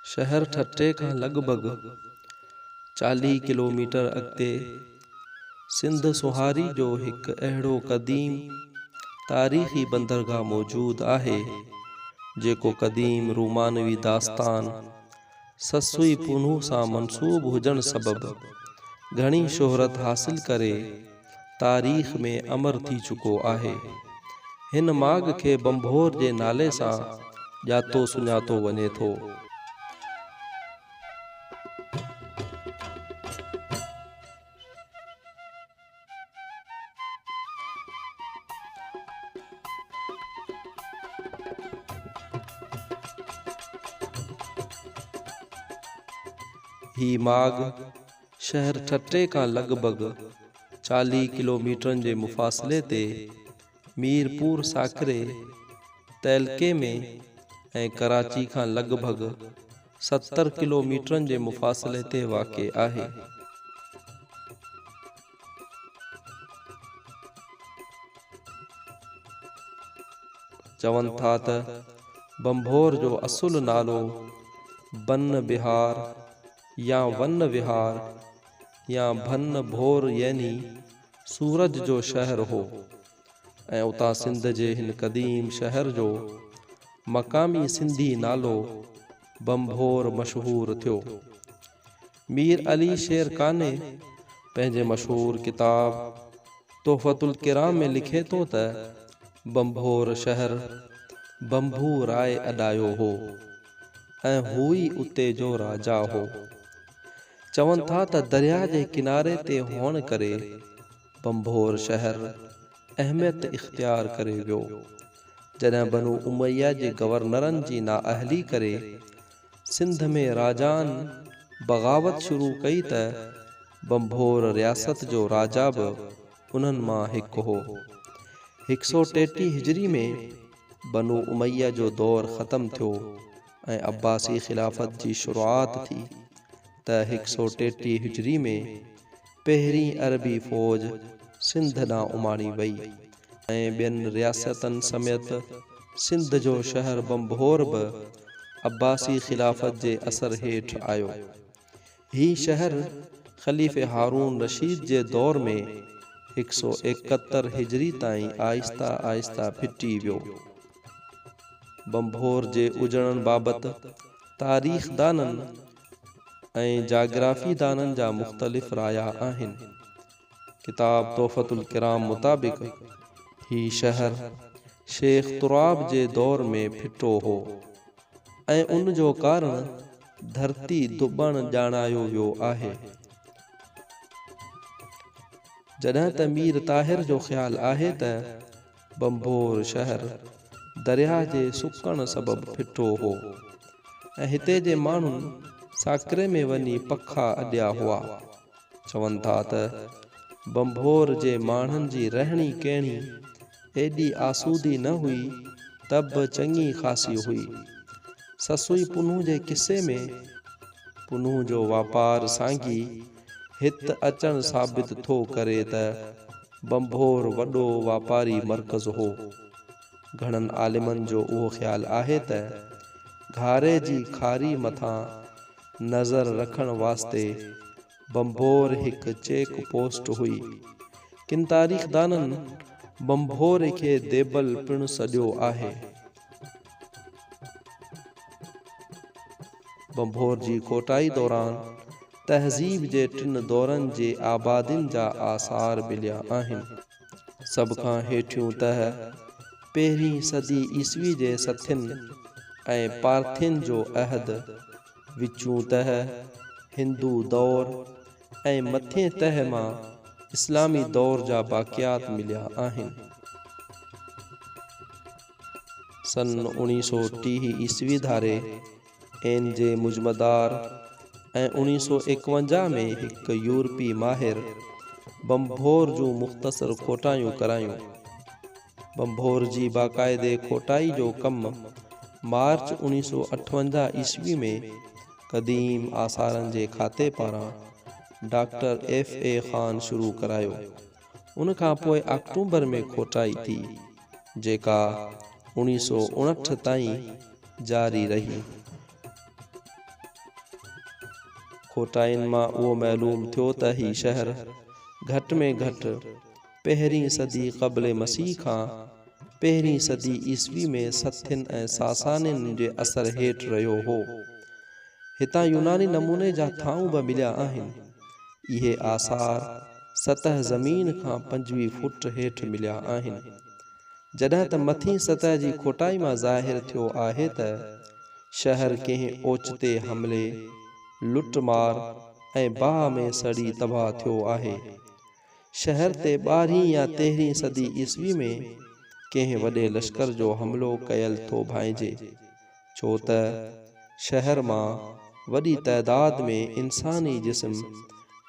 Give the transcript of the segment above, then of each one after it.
شهر ٺٽي کان لڳ ڀڳ 40 ڪلوميٽر اڳتي سنڌ سونهاري جو هڪ اهڙو قديم تاريخي بندرگاهه موجود آهي، جيڪو قديم رومانوي داستان سسئي پنهون سان منسوب هجڻ سبب گهڻي شهرت حاصل ڪري تاريخ ۾ امر ٿي چڪو آهي. هن ماڳ کي ڀنڀور جي نالي سان ڄاتو سڃاتو وڃي ٿو. هي ماڳ شهر ٺٽي کان لڳ ڀڳ 40 ڪلوميٽرن جي مفاصلي تي ميرپور ساڪري تعلقي ۾ ۽ ڪراچي کان لڳ ڀڳ 70 ڪلوميٽرن جي مفاصلي تي واقع آهي. چون ٿا ته ڀنڀور جو اصل نالو بن بهار يا ون وهار يا ڀن ڀور يعني سورج جو شهر هو ۽ اتان سنڌ جي هن قديم شهر جو مقامي سنڌي نالو ڀنڀور مشهور ٿيو. مير علي شير قانع پنهنجي مشهور ڪتاب تحفة الڪرام ۾ لکي ٿو ته ڀنڀور شهر ڀنڀو راء اڏايو هو ۽ هو ئي اتي جو راجا هو. چون ٿا ته درياء جي ڪناري تي هئڻ ڪري ڀنڀور شهر اهميت اختيار ڪري ويو. جڏهن بنو اميه جي گورنرن جي نااهلي ڪري سنڌ ۾ راجائن بغاوت شروع ڪئي ته ڀنڀور رياست جو راجا به انهن مان هڪ هو. 133 هجري ۾ بنو اميه جو دور ختم ٿيو ۽ عباسي خلافت جي شروعات ٿي ته 133 هجري ۾ پهرين عربي فوج سنڌ ڏانهن اماڻي وئي ۽ ٻين رياستن سميت سنڌ جو شهر ڀنڀور به عباسي خلافت جي اثر هيٺ آيو. هي شهر خليفي هارون رشيد جي دور ۾ 171 هجري تائين آهستي آهستي ڦٽي ويو. ڀنڀور جي اجڙڻ بابت تاريخدانن ۽ جاگرافيدانن جا مختلف رايا آهن. ڪتاب تحفة الڪرام مطابق هي شهر شيخ تراب جي دور ۾ ڦٽو هو ۽ ان جو ڪارڻ ڌرتي ڌٻڻ ڄاڻايو ويو آهي. جڏهن ته مير طاهر جو خيال آهي ته ڀنڀور شهر درياهه جي سڪڻ سبب ڦٽو هو ۽ هتي جي ماڻهن ساڪري ۾ وڃي پکا اڏيا هئا. چون ٿا ته ڀنڀور جي ماڻهن جي رهڻي ڪهڻي ايڏي آسودي نه هئي ته به چڱي خاصي هئي. سسئي پنهون جي قصي ۾ پنهون جو واپار سانگي هت اچڻ ثابت ٿو ڪري ته ڀنڀور وڏو واپاري مرڪز هو. گهڻن عالمن جو اهو خيال آهي ته گهاري جي کاري مٿان نظر رکڻ واسطي ڀنڀور هڪ چيڪ پوسٽ هئي. ڪن تاريخدانن ڀنڀور کي ديبل پڻ سڏيو آهي. ڀنڀور جي کوٽائي دوران تهذيب جي ٽن دورن جي آبادين جا آثار مليا آهن. سڀ کان هيٺيون تهه پهرين صدي عيسوي جي سٿين ۽ پارٿين جو عهد، وچون تهه هندو دور ۽ مٿين تهه مان اسلامي دور جا باقيات مليا آهن. سن 1930 عيسوي ڌاري اين جي مجمدار ۽ 1951 ۾ هڪ يورپي ماهر ڀنڀور جون مختصر کوٽايون ڪرايون. ڀنڀور جي باقاعدي کوٽائي جو ڪم مارچ 1958 عيسوي ۾ قديم آثارن جي کاتي پاران ڊاڪٽر ايف اي خان شروع ڪرايو. ان کان پوء آڪٽومبر ۾ کوٽائي ٿي، جيڪا 1959 تائين جاري رهي. کوٽاين مان اهو معلوم ٿيو ته هي شهر گهٽ ۾ گهٽ پهرين صدي قبل مسيح کان پهرين صدي عيسوي ۾ سٿين ۽ ساسانين جي اثر هيٺ رهيو هو. هتان يوناني نموني جا ٿانو به مليا آهن. اهي آثار سطح زمين کان 25 فوٽ هيٺ مليا آهن. جڏهن ته مٿين سطح جي کوٽائي مان ظاهر ٿيو آهي ته شهر ڪنهن اوچتي حملي، لٽ مار ۽ باهه ۾ سڙي تباهه ٿيو آهي. شهر تي ٻارهين يا تيرهين صدي عيسوي ۾ ڪنهن وڏي لشڪر جو حملو ڪيل ٿو ڀانئجي، ڇو ته شهر مان وڏي تعداد ۾ انساني جسم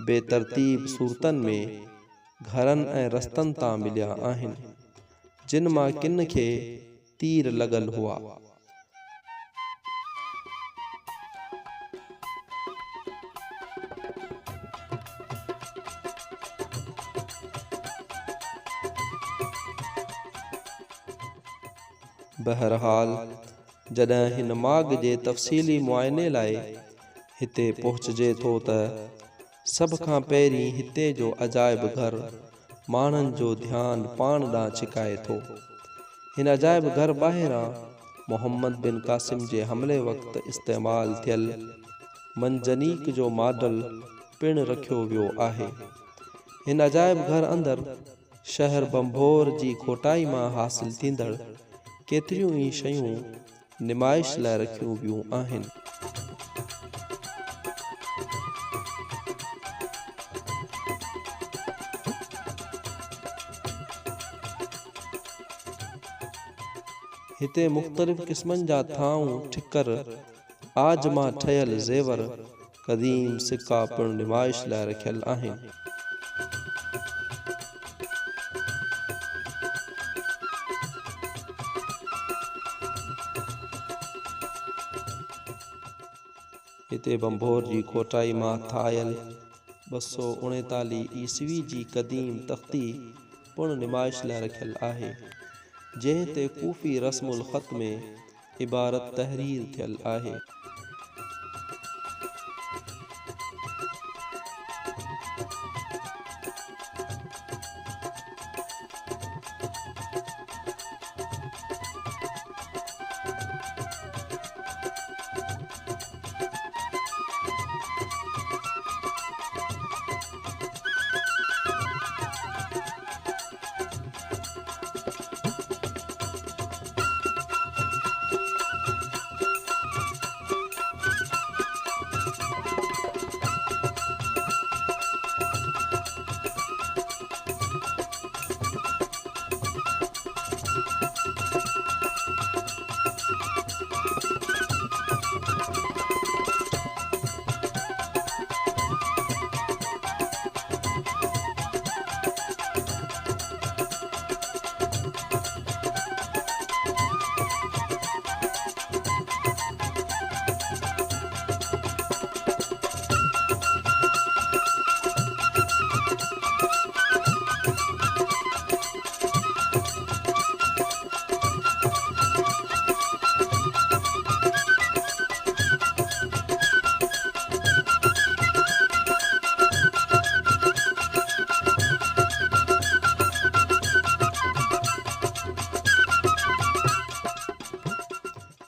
بي ترتيب صورتن ۾ گهرن ۽ رستن تان مليا آهن، جن مان ڪن کي تير لڳل هئا. بهرحال جڏهن هن ماڳ جي تفصيلي معائني لاء هتي پهچجي ٿو ته سڀ کان پهرين هتي جو عجائب گهر ماڻهن جو ڌيان پاڻ ڏانهن ڇڪائي ٿو. هن عجائب گهر ٻاهران محمد بن قاسم جي حملي وقت استعمال ٿيل منجنيق جو ماڊل پڻ رکيو ويو آهي. هن عجائب گهر اندر شهر ڀنڀور جي کوٽائي مان حاصل ٿيندڙ ڪيتريون ئي شيون نمائش لاء رکيون ويون آهن. هتي مختلف قسمن جا ٿانو، ٺڪر، عاج مان ٺهيل زيور، قديم سڪا پڻ نمائش لاء رکيل آهن. هتي ڀنڀور جي کوٽائي مان هٿ آيل 239 عيسوي جي قديم تختي پڻ نمائش لاء رکيل آهي، جنهن تي ڪوفي رسم الخط ۾ عبارت تحرير ٿيل آهي.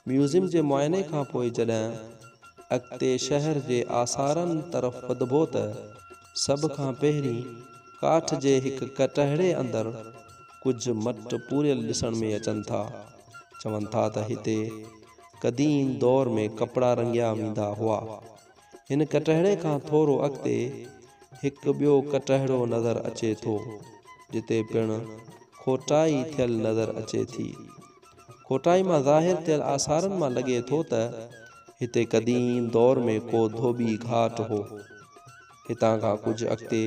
ميوزيم جي معائني کان پوء جڏهن اڳتي شهر جي آثارن طرف وڌبو ته سڀ کان پهرين ڪاٺ جي هڪ ڪٽهڙي اندر ڪجهه مٽ پوريل ڏسڻ ۾ اچن ٿا. چون ٿا ته هتي قديم دور ۾ ڪپڙا رڱيا ويندا هئا. هن ڪٽهڙي کان ٿورو اڳتي هڪ ٻيو ڪٽهڙو نظر اچي ٿو، جتي پڻ کوٽائي ٿيل نظر اچي ٿي. کوٽائي مان ظاهر ٿيل آثارن مان لڳي ٿو ته هتي قديم دور ۾ ڪو ڌوٻي گهاٽ هو. هتان کان ڪجهه اڳتي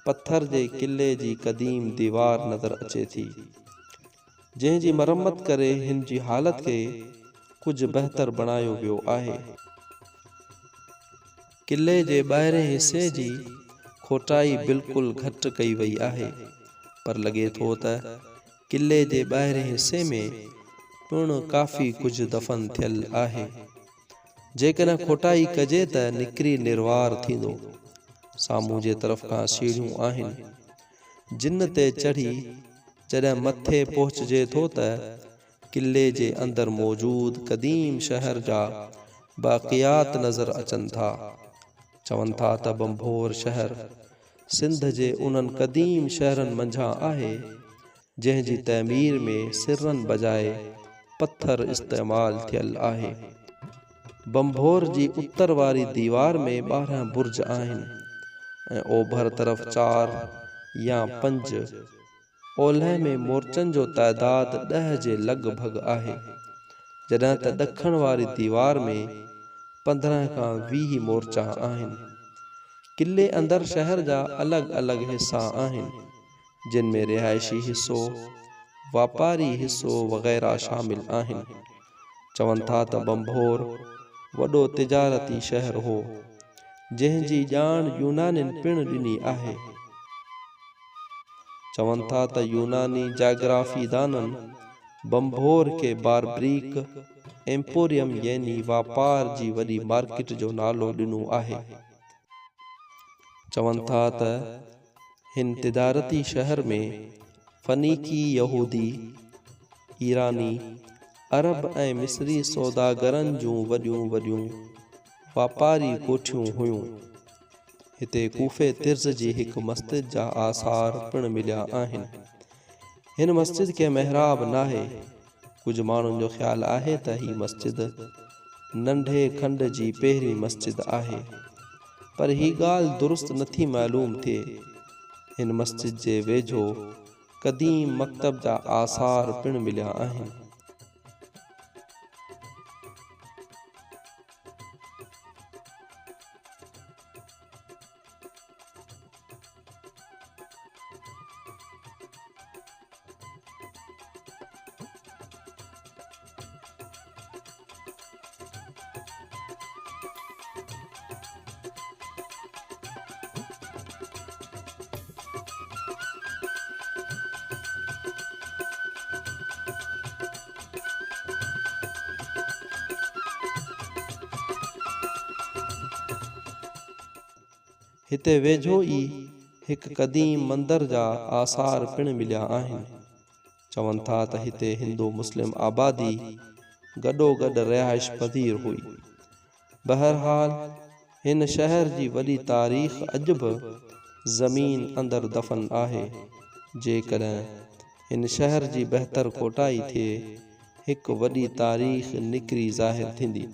پٿر جي قلعي جي قديم ديوار نظر اچي ٿي، جنهن جي مرمت ڪري هن جي حالت کي ڪجهه بهتر بڻايو ويو آهي. قلعي جي ٻاهرين حصي جي کوٽائي بلڪل گهٽ ڪئي وئي آهي، پر لڳي ٿو ته قلعي جي ٻاهرين حصي ۾ پڻ ڪافي ڪجهه دفن ٿيل آهي. جيڪڏهن کوٽائي ڪجي ته نڪري نروار ٿيندو. سامهون جي طرف کان سيڙهيون آهن، جن تي چڙهي جڏهن مٿي پهچجي ٿو ته قلعي جي اندر موجود قديم شهر جا باقيات نظر اچن ٿا. چون ٿا ته ڀنڀور شهر سنڌ جي انهن قديم شهرن منجهان آهي، جنهن جي تعمير ۾ سرن بجاء پٿر استعمال ٿيل آهي. ڀنڀور جي اتر واري ديوار ۾ 12 برج آهن ۽ اوڀر طرف چار يا پنج، اولهه ۾ مورچن جو تعداد 10 جي لڳ ڀڳ آهي، جڏهن ته ڏکڻ واري ديوار ۾ 15 کان 20 مورچا آهن. قلعي اندر شهر جا الڳ الڳ حصا آهن، جن ۾ رهائشي حصو، واپاري حصو وغيره شامل آهن. چون ٿا ته ڀنڀور وڏو تجارتي شهر هو، جنهن جي ڄاڻ يونانين پڻ ڏني آهي. چون ٿا ته يوناني جاگرافيدانن ڀنڀور کي باربريڪ ايمپوريم يعني واپار جي وڏي مارڪيٽ جو نالو ڏنو آهي. چون ٿا ته هن تجارتي شهر ۾ فنيقي يهودي، ايراني، عرب ۽ مصري سوداگرن جون وڏيون وڏيون واپاري ڪوٺيون هيون. هتي ڪوفي طرز جي هڪ مسجد جا آثار پڻ مليا آهن. هن مسجد کي محراب ناهي. ڪجهه ماڻهن جو خيال آهي ته هي مسجد ننڍي کنڊ جي پهرين مسجد آهي. پر هي ڳالهه درست نٿي معلوم ٿئي. هن مسجد جي ويجهو قديم مڪتب جا آثار پڻ مليا آهن. هتي ويجهو ئي هڪ قديم مندر جا آثار پڻ مليا آهن. چون ٿا ته هتي هندو مسلم آبادي گڏوگڏ رهائش پذير هئي. بهرحال هن شهر جي وڏي تاريخ اڄ به زمين اندر دفن آهي. جيڪڏهن هن شهر جي بهتر کوٽائي ٿئي، هڪ وڏي تاريخ نڪري ظاهر ٿيندي.